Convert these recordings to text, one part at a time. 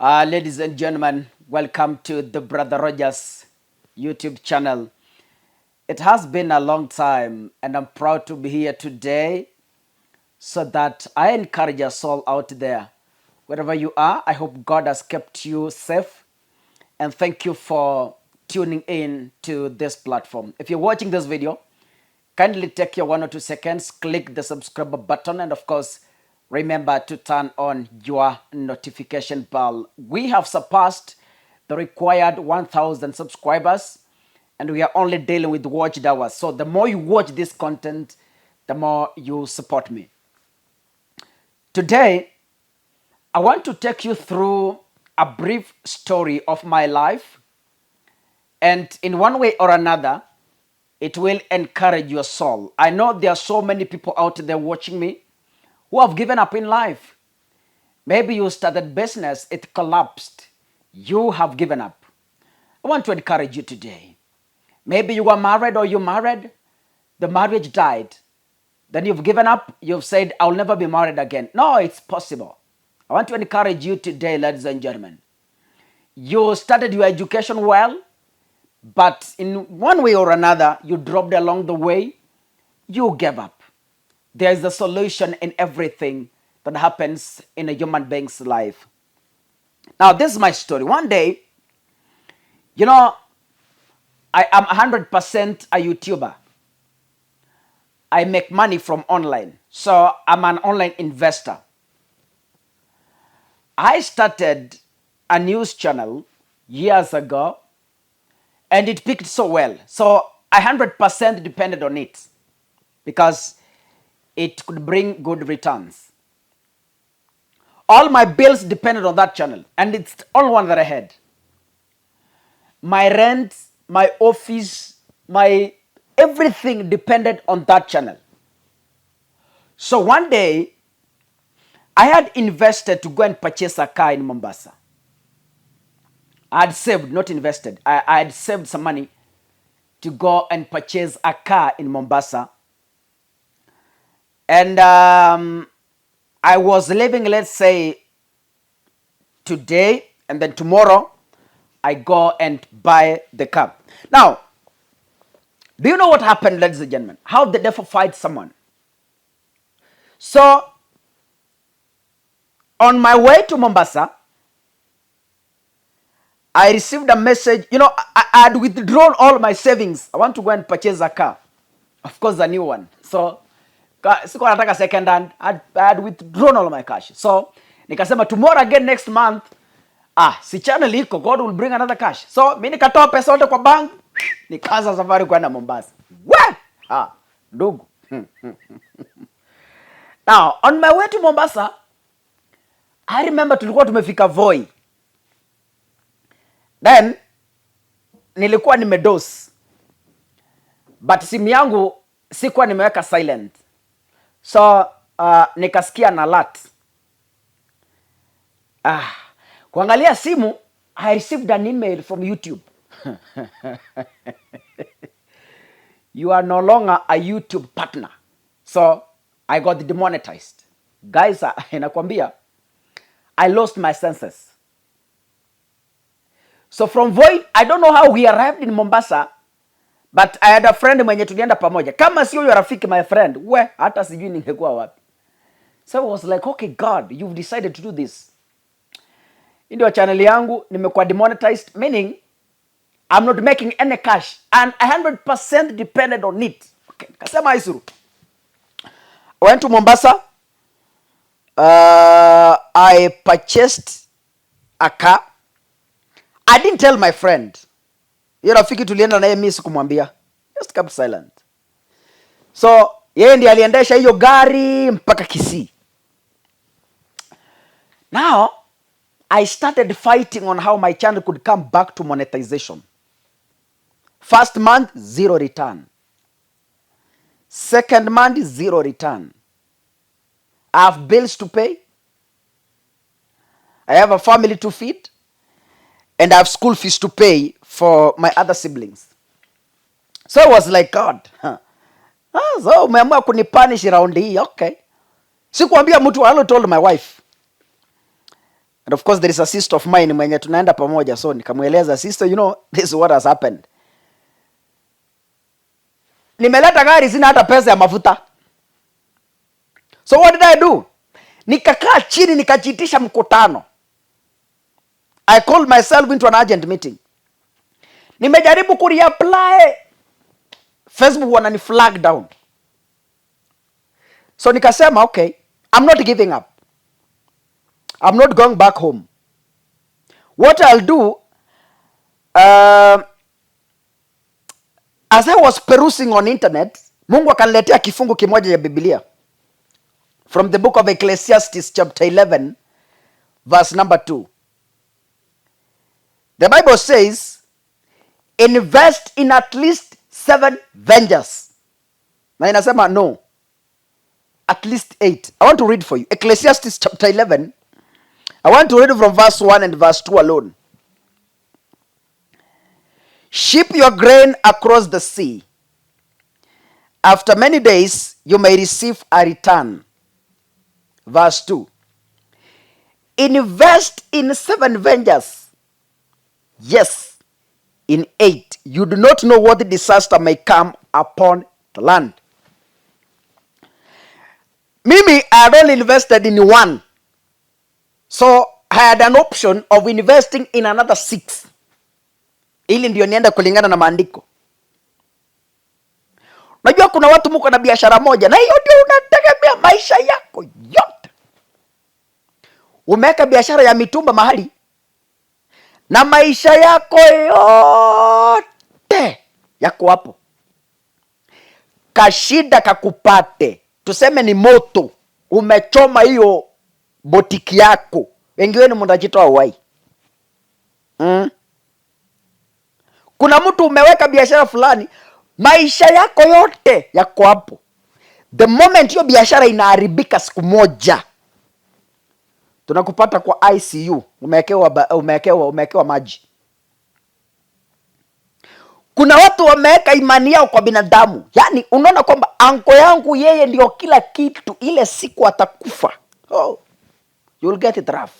Ladies and gentlemen, welcome to the Brother Rogers YouTube channel. It has been a long time, and I'm proud to be here today so that I encourage us all out there. Wherever you are, I hope God has kept you safe, and thank you for tuning in to this platform. If you're watching this video, kindly take your 1 or 2 seconds, click the subscribe button, and of course, remember to turn on your notification bell. We have surpassed the required 1,000 subscribers, and we are only dealing with watched hours. So the more you watch this content, the more you support me. Today, I want to take you through a brief story of my life, and in one way or another, it will encourage your soul. I know there are so many people out there watching me who have given up in life. Maybe you started business, it collapsed. You have given up. I want to encourage you today. Maybe you were married or you married, the marriage died. Then you've given up, you've said, "I'll never be married again." No, it's possible. I want to encourage you today, ladies and gentlemen. You started your education well, but in one way or another, you dropped along the way, you gave up. There is a solution in everything that happens in a human being's life. Now, this is my story. One day, I am 100% a YouTuber. I make money from online. So I'm an online investor. I started a news channel years ago and it picked so well. So I 100% depended on it because it could bring good returns. All my bills depended on that channel, and it's the only one that I had. My rent, my office, my everything depended on that channel. So one day, I had invested to go and purchase a car in Mombasa. I had saved, not invested. I had saved some money to go and purchase a car in Mombasa. And I was leaving, let's say, today, and then tomorrow I go and buy the car. Now, do you know what happened, ladies and gentlemen? How the devil fights someone. So, on my way to Mombasa, I received a message. I had withdrawn all my savings. I want to go and purchase a car. Of course, a new one. So, sikuwa nataka second hand. I had withdrawn all my cash. So, nikasema tomorrow again next month, ah, si channel iko, God will bring another cash. So, mi nikatoa pesa yote kwa bank, nikaanza safari kwenda Mombasa. We! Ah, ndugu. Now, on my way to Mombasa, I remember tulikuwa tumefika Voi. Then nilikuwa nimedoze. But simu yangu sikuwa nimeweka silent. So nikasikia na alert. Ah, kuangalia simu, I received an email from YouTube. "You are no longer a YouTube partner." So I got demonetized. Guys, nakwambia I lost my senses. So from Voi, I don't know how we arrived in Mombasa, but I had a friend mwenye tulienda pamoja. Kama sio huyo rafiki, my friend, we hata sijui ningekuwa wapi. So I was like, "Okay, God, you've decided to do this. Hii ndio channel yangu, nimekuwa demonetized, meaning I'm not making any cash and 100% depended on it." Okay, kasema haidhuru. I went to Mombasa. I purchased a car. I didn't tell my friend. Hiyo rafiki tulienda naye, mimi sikumwambia. Just kept silent. So yeye ndiye aliendesha hiyo gari mpaka Kisii. Now I started fighting on how my channel could come back to monetization. First month, zero return. Second month, zero return. I have bills to pay. I have a family to feed. And I have school fees to pay for my other siblings. So I was like, "God, huh. Ah, so umeamua kunipunish round hii, okay." Sikuambia mtu, I only told my wife. And of course there is a sister of mine mwenye tunaenda pamoja, so nikamweleza, "Sister, this is what has happened. Nimeleta gari, sina hata pesa ya mafuta." So what did I do? Nikakaa chini, nikajiitisha mkutano. I called myself into an urgent meeting. Nimejaribu kureapply, Facebook wanani flag down. So nikasema, "Okay, I'm not giving up. I'm not going back home. What I'll do," as I was perusing on internet, Mungu akaniletea kifungu kimoja ya Biblia from the book of Ecclesiastes chapter 11 verse number 2. The Bible says, "Invest in at least seven ventures." Na inasema no, at least eight. I want to read for you. Ecclesiastes chapter 11. I want to read from verse 1 and verse 2 alone. "Ship your grain across the sea. After many days, you may receive a return." Verse 2. "Invest in seven ventures. Yes, in eight. You do not know what disaster may come upon the land." Mimi, I had only invested in one. So I had an option of investing in another six. Ili ndio niende kulingana na maandiko. Unajua kuna watu mko na biashara moja na hiyo ndio unategemea maisha yako yote. Umeweka biashara ya mitumba mahali na maisha yako yote yako hapo. Kashida kakupate, tuseme ni moto umechoma hiyo boutique yako, wengi wenu mnajitoa uhai. Kuna mtu umeweka biashara fulani, maisha yako yote yako hapo. The moment hiyo biashara inaharibika siku moja, tunakupata kwa ICU, umewekewa maji. Kuna watu wameweka imani yao kwa binadamu, yaani unaona kwamba anko yangu yeye ndio kila kitu, ile siku atakufa, oh, you'll get it rough.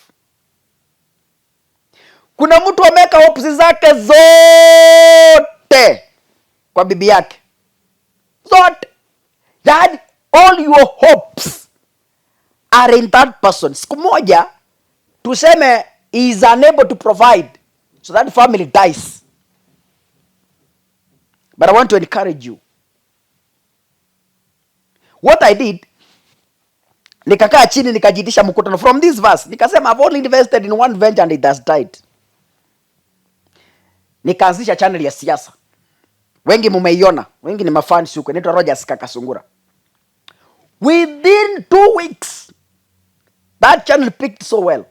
Kuna mtu ameweka hopes zake zote kwa bibi yake zote, yaani all your hopes are in that person. Siku moja tuseme he is unable to provide, so that family dies. But I want to encourage you. What I did, nikakaa chini, nikajiitisha mkutano from this verse. Nikasema, "I've only invested in one venture and it has died." Nikaanzisha channel ya siasa. Wengi mumeiona, wengi ni mafans huko, inaitwa Rogers Kakasungura. Within 2 weeks that channel picked so well.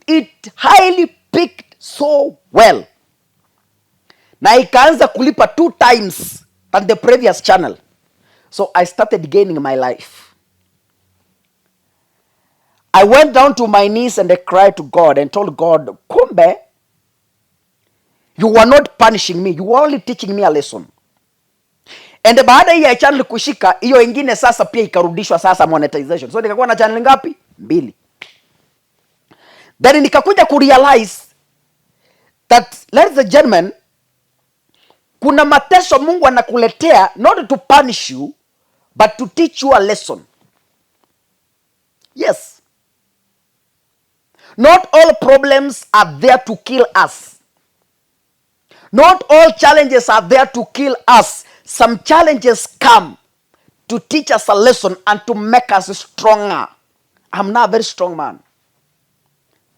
It highly picked so well, na ikaanza kulipa two times than the previous channel. So I started gaining my life. I went down to my knees and I cried to God and told God, "Kumbe you were not punishing me, you were only teaching me a lesson." And baada hii ya channel kushika, hiyo ingine sasa pia ikarudishwa sasa monetization. So nikakuwa na channel ngapi? Mbili. Then nikakuja kurealize that, ladies and gentlemen, kuna mateso Mungu anakuletea not to punish you but to teach you a lesson. Yes. Not all problems are there to kill us. Not all challenges are there to kill us. Some challenges come to teach us a lesson and to make us stronger. I'm now a very strong man.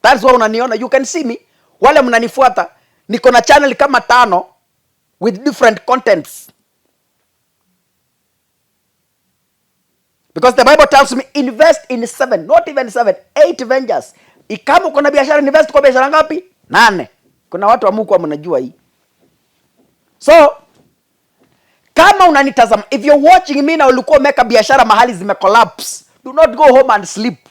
That's why unaniona, you can see me. Wale mnanifuata, niko na channel kama tano with different contents. Because the Bible tells me invest in seven, not even seven, eight ventures. Kama uko na biashara, invest kwa biashara ngapi? Nane. Kuna watu wa Mungu mnajua hii. So kama unanitazama, if you're watching me na ulikuwa umeweka biashara mahali zime collapse, do not go home and sleep.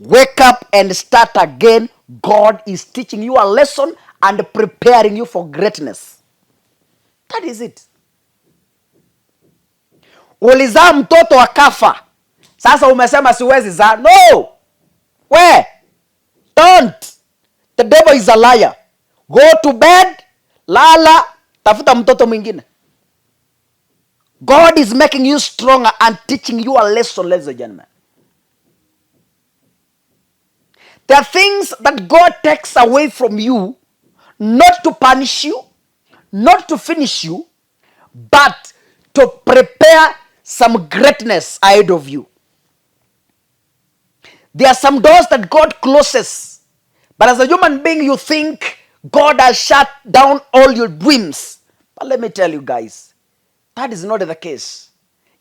Wake up and start again. God is teaching you a lesson and preparing you for greatness. That is it. Ulizaa mtoto akafa, sasa umesema siwezi zaa. No, we Don't. The devil is a liar. Go to bed, lala, tafuta mtoto mwingine. God is making you stronger and teaching you a lesson, ladies and gentlemen. There are things that God takes away from you, not to punish you, not to finish you, but to prepare some greatness ahead of you. There are some doors that God closes, but as a human being, you think God has shut down all your dreams. But let me tell you guys, that is not the case.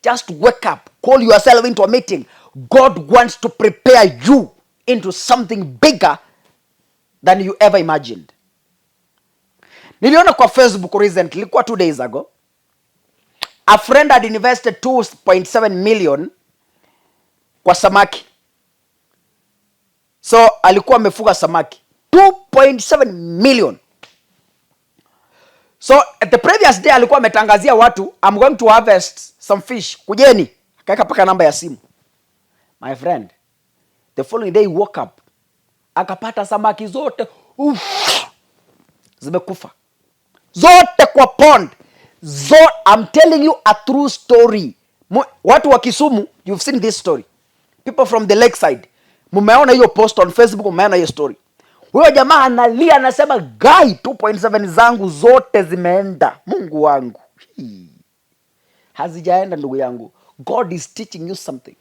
Just wake up, call yourself into a meeting. God wants to prepare you into something bigger than you ever imagined. Niliona kwa Facebook recently, ilikuwa 2 days ago, a friend had invested 2.7 million kwa samaki. So alikuwa amefuga samaki 2.7 million. So at the previous day alikuwa ametangazia watu, "I'm going to harvest some fish, kujeni." Akaweka paka namba ya simu. My friend, the following day he woke up, akapata samaki zote, uff, zimekufa zote kwa pond. So I'm telling you a true story. Watu wa Kisumu, you've seen this story. People from the lakeside, mumeona hiyo post on Facebook, mumeona hiyo story. Huyo jamaa analia, anasema, "Guy, 2.7 zangu zote zimeenda. Mungu wangu." Hii. Hazijaenda, ndugu yangu. God is teaching you something.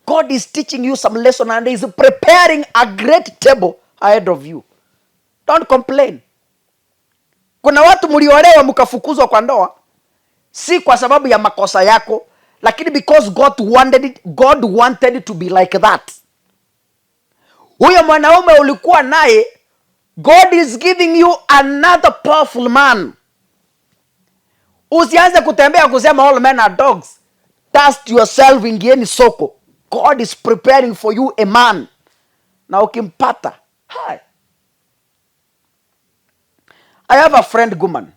God is teaching you some lesson and is preparing a great table ahead of you. Don't complain. Kuna watu mliolewa mkafukuzwa kwa ndoa, si kwa sababu ya makosa yako, lakini because God wanted it, God wanted it to be like that. Huyo mwanaume ulikuwa naye, God is giving you another powerful man. Usianze kutembea kusema all men are dogs. Dust yourself, ingieni soko. God is preparing for you a man, na ukimpata, hi. I have a friend woman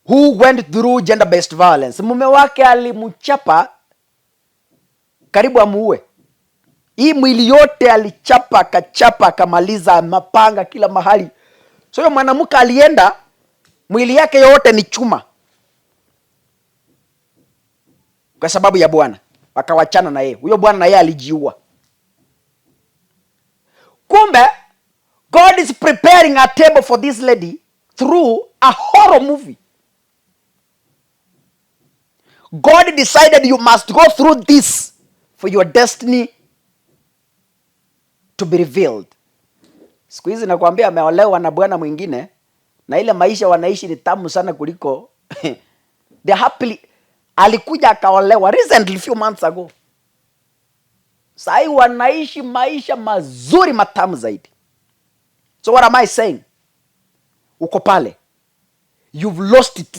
who went through gender based violence. Mume wake alimchapa karibu amuue. Hii mwili yote alichapa, akachapa, akamaliza, mapanga kila mahali. So huyo mwanamke alienda, mwili yake yote ni chuma kwa sababu ya bwana, wakawachana na yeye. Huyo bwana na yeye alijiua. Kumbe God is preparing a table for this lady through a horror movie. God decided you must go through this for your destiny to be revealed. Siku hizi nakwambia ameolewa na bwana mwingine na ile maisha wanaishi ni tamu sana kuliko they happily. Alikuja akaolewa recently, few months ago. Sahii wanaishi maisha mazuri matamu zaidi. So what am I saying? Uko pale, you've lost it.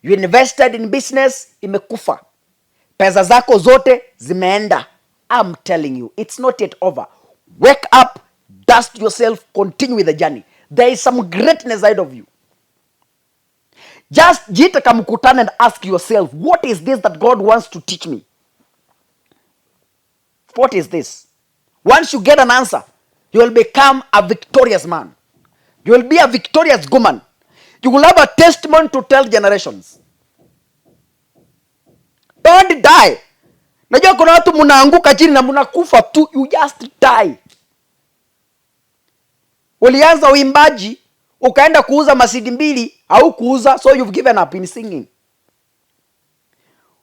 You invested in business, imekufa. Pesa zako zote zimeenda. I'm telling you, it's not yet over. Wake up, dust yourself, continue with the journey. There is some greatness ahead of you. Just jiite kamkutano and ask yourself, what is this that God wants to teach me? What is this? Once you get an answer, you will become a victorious man. You will be a victorious woman. You will have a testimony to tell generations. Don't die. Najua kuna watu mnaanguka chini na mnakufa tu, you just die. Ulianza uimbaji ukaenda kuuza ma CD mbili au kuuza, so you've given up in singing.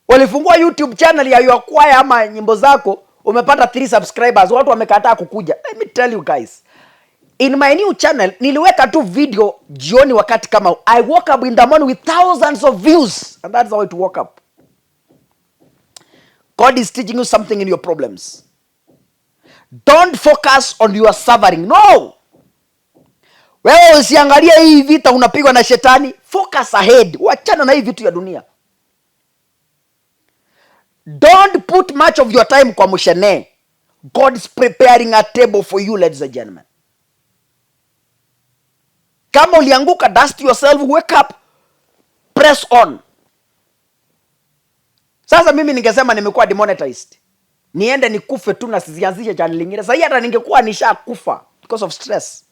Ulifungua YouTube channel ya your choir ama nyimbo zako, umepata 3 subscribers, watu wamekataa kukuja. Let me tell you guys, in my new channel niliweka tu video jioni wakati kama I woke up in the morning with thousands of views, and that's how it woke up. God is teaching you something in your problems. Don't focus on your suffering. No. Wewe usiangalie hii vita unapigwa na shetani. Focus ahead. Wachana na hii vitu ya dunia. Don't put much of your time kwa mushene. God is preparing a table for you, ladies and gentlemen. Kama ulianguka, dust yourself, wake up, press on. Sasa mimi ningesema nimekuwa demonetized. Niende nikufe tu na sizianzishe channel ingine. Sahii hata ningekuwa nishakufa because of stress.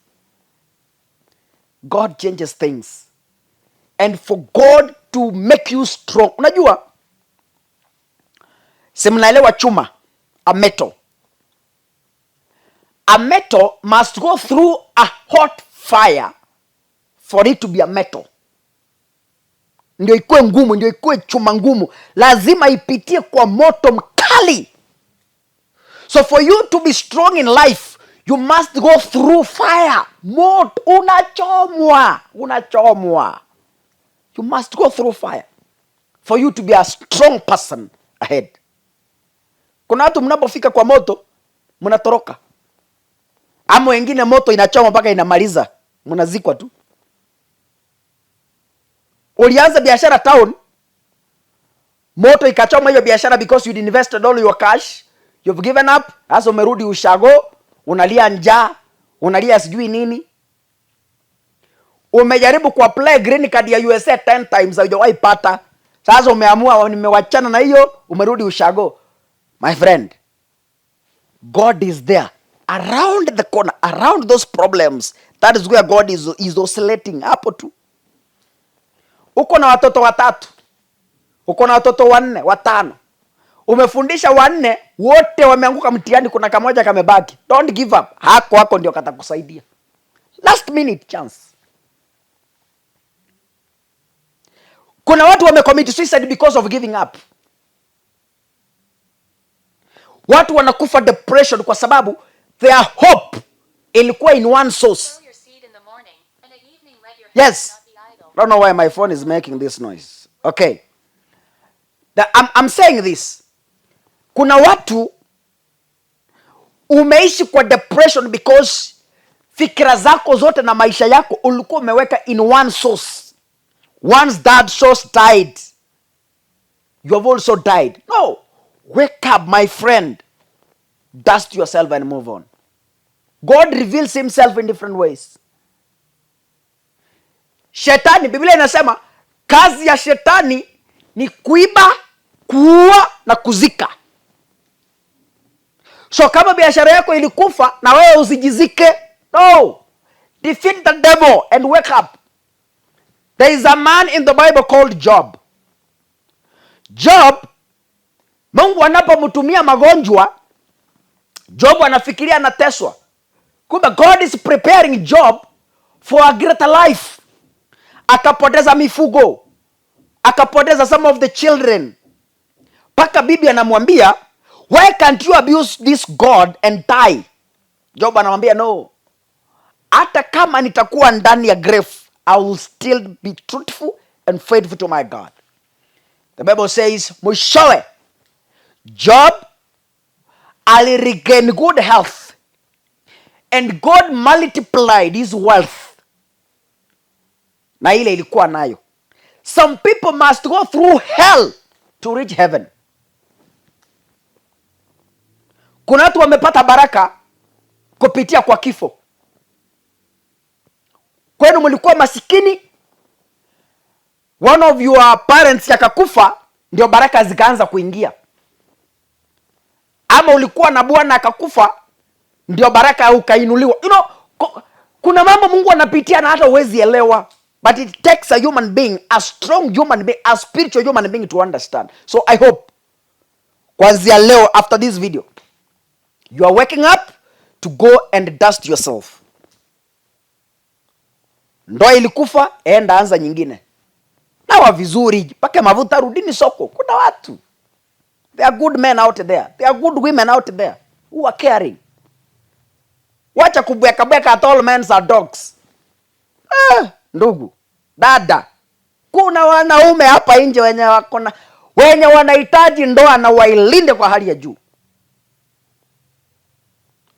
God changes things, and for God to make you strong, unajua, si mnaelewa chuma, a metal? A metal must go through a hot fire for it to be a metal. Ndio ikuwe ngumu, ndio ikuwe chuma ngumu, lazima ipitie kwa moto mkali. So for you to be strong in life, you must go through fire. Moto, unachomwa, unachomwa. You must go through fire for you to be a strong person ahead. Kuna watu mnapofika kwa moto mnatoroka, ama wengine moto inachoma mpaka inamaliza, mnazikwa tu. Ulianza biashara town, moto ikachoma hiyo biashara because you'd invested all your cash, you've given up. Sasa umerudi ushago, unalia njaa, unalia sijui nini. Umejaribu kuapply green card ya USA 10 times, haujawahi pata. Sasa umeamua, nimewachana na hiyo, umerudi ushago. My friend, God is there around the corner, around those problems. That is where God is oscillating hapo tu. Uko na watoto watatu, uko na watoto wanne, watano, umefundisha wanne, wote wameanguka mtihani, kuna kamoja kamebaki. Don't give up, hako hako ndio katakusaidia. Last minute chance. Kuna watu wamecommit suicide because of giving up. Watu wanakufa depression kwa sababu their hope ilikuwa in one source. Sow your seed in the morning, and at evening let your hand Yes. not be idle. I don't know why my phone is making this noise. Okay. I'm saying this. Kuna watu umeishi kwa depression because fikira zako zote na maisha yako ulikuwa umeweka in one source. Once that source died, you have also died. No. Wake up, my friend. Dust yourself and move on. God reveals himself in different ways. Shetani, Biblia inasema kazi ya shetani ni kuiba, kuua na kuzika. So kama biashara yako ilikufa, na wewe usijizike. No. Defeat the devil and wake up. There is a man in the Bible called Job. Job, Mungu anapomtumia magonjwa, Job anafikiria anateswa. Kumbe God is preparing Job for a greater life. Akapoteza mifugo, akapoteza some of the children, mpaka bibi anamwambia, "Why can't you abuse this God and die?" Job anamwambia, "No, hata kama nitakuwa ndani ya grave, I will still be truthful and faithful to my God." The Bible says mwishowe Job aliregain good health and God multiplied his wealth na ile ilikuwa nayo. Some people must go through hell to reach heaven. Kuna watu wamepata baraka kupitia kwa kifo. Kwenu mlikuwa masikini, one of your parents akakufa, ndio baraka zikaanza kuingia. Ama ulikuwa na bwana akakufa, ndio baraka ukainuliwa. Kuna mambo Mungu anapitia na hata huwezi elewa, but it takes a human being, a strong human being, a spiritual human being to understand. So I hope kuanzia leo, after this video, you are waking up to go and dust yourself. Ndoa ilikufa, enda anza nyingine, nawa vizuri, pake mafuta, rudini soko. Kuna watu, there are good men out there, there are good women out there who are caring. Wacha kubweka bweka at all men are dogs. Ndugu dada, kuna wanaume hapa nje wenye wako na wenye wanahitaji ndoa na wailinde kwa hali ya juu.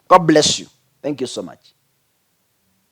God bless you. Thank you so much.